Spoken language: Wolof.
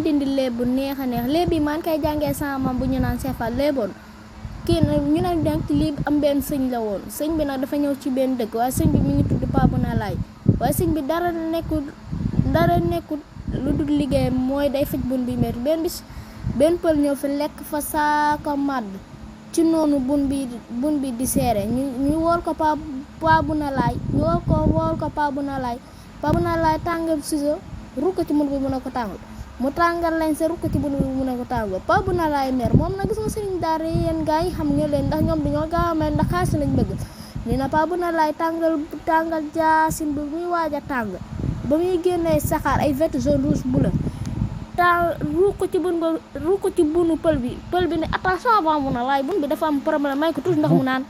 dindi léeb bu neex a neex léeb bi man koy jàngee sama maam bu ñu naan seefal léeboon kii nag ñu ne denk lii am benn sëñ la woon sëñ bi nag dafa ñëw ci benn dëkk waaye sëñ bi mi ngi tudd Paa bu na laay waaye sëñ bi dara nekkul lu dul liggéeyam mooy day faj bun bi métti benn pël ñëw fi lekk fa saako màdd ci noonu bun bi di seere ñu wool ko Paa bu na laay ñu wool ko Paa bu na laay tàngal ciseau rukk ci mun bi mun a ko tàngal mu tàngal lañ sa rukk ci mun bi mun a ko tàngal Paa bu na laay mer moom nag gis nga sëriñ daara yéen gars yi xam nga leen ndax ñoom dañoo gaaw a mel ndax xaalis lañ bëgg nee na Paa bu na laay tàngal jaasin bi muy waaj a tàng ba muy génnee saxaar ay vert jaune rouge bleu rukk ci bunu pël bi ne attention Paa bu na laay bun bi dafa am problème may ko tuuti ndax mu naan